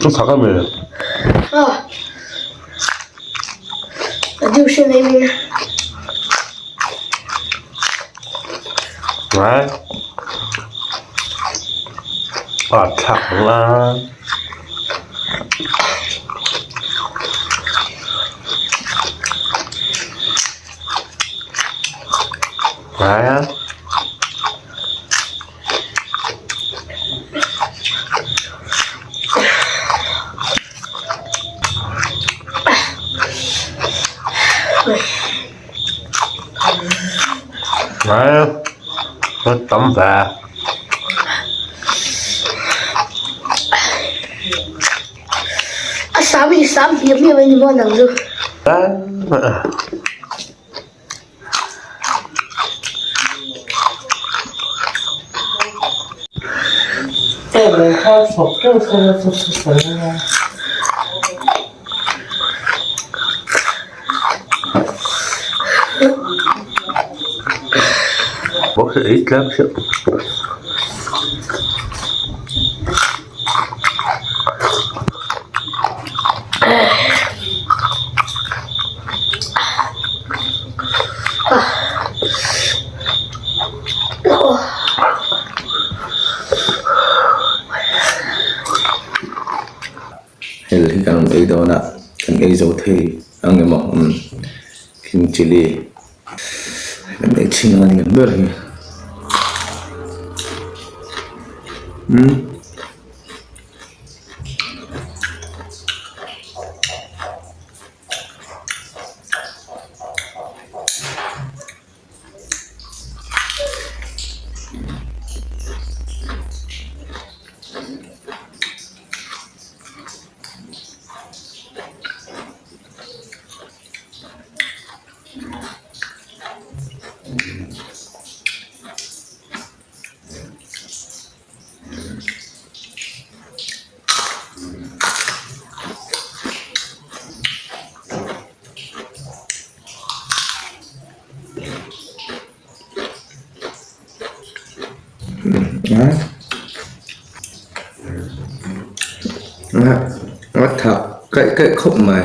Ka chak a mi. Ah. A juice nei min. Ngai. A thlak la. Ngai a. Ngai a tam ve. A sam hi sam hliam hliam a ni maw nang chu. Hel hi kan rawn ei dawn a kan ei zo thei ang emaw umm king chilli kan ei thin ang a ni ang ber hi umm. A tha kaih kaih khawp mai.